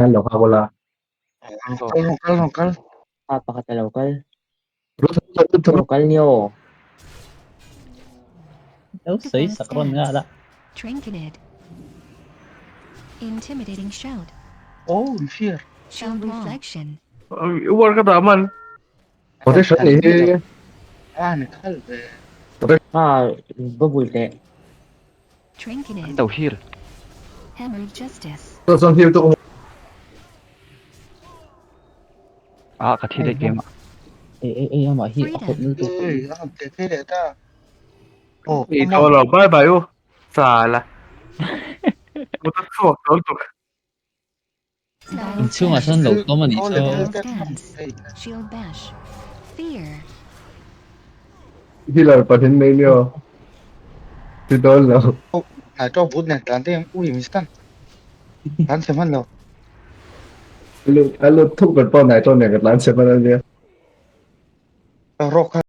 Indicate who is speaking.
Speaker 1: Hian lo nghak ula.
Speaker 2: Kal rawh kal rawh kal.
Speaker 3: Pa pakhat a lo kal. Lo kal ni aw.
Speaker 4: Lo sawi sak rawn nghal a.
Speaker 5: Trinketed. Intimidating shout.
Speaker 2: Oh, fear.
Speaker 5: Shield reflection.
Speaker 6: War ka dah man.
Speaker 1: Protection nih hi.
Speaker 2: Ah, ni khal ve.
Speaker 3: Kha bubble teh.
Speaker 5: Trinketed.
Speaker 7: An lo heal.
Speaker 5: Hammer of justice.
Speaker 1: Chuan chuan heal tu
Speaker 7: Ah, ka thi daih keimah.
Speaker 4: Ei ei ei amah hi a kawt lutuk.
Speaker 2: Ei, a han teh thei leh ta. Oh,
Speaker 6: Ni tawh lo, bye bye u. Sala. Mut a chhuak tawh lutuk.
Speaker 4: Inchhungah sawn lo tawm a nih chu.
Speaker 5: Shield bash. Fear.
Speaker 1: Healer pahin nei ni aw. Ti dawn lo.
Speaker 2: Nai tawk but nen tlan te ui min stun. Tlan chhe hman lo.
Speaker 1: A lut thuk ber pawh nai tawk nen ka tlan chhe hman a nia.
Speaker 2: Rawk kha.